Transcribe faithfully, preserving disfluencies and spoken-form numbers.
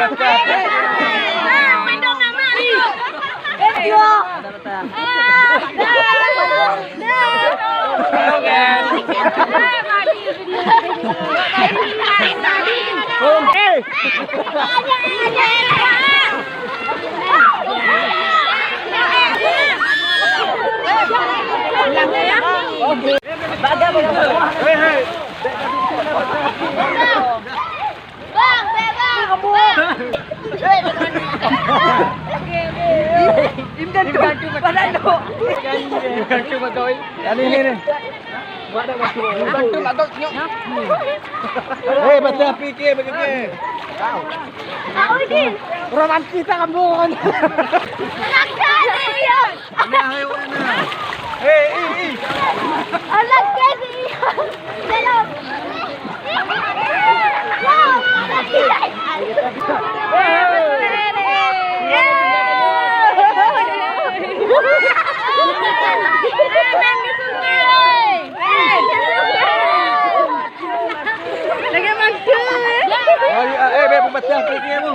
Bang, bang, bang. Ini kan tu, padahal tu. Ini kan tu, Bang Koi. Ini, ini, ini. Hei, baca fikir, fikir. Romantis tak kamu? Hei, hei, hei. Anak kecil. Belum. Lagi mantul. Eh, eh, beh, pemecah fikir tu.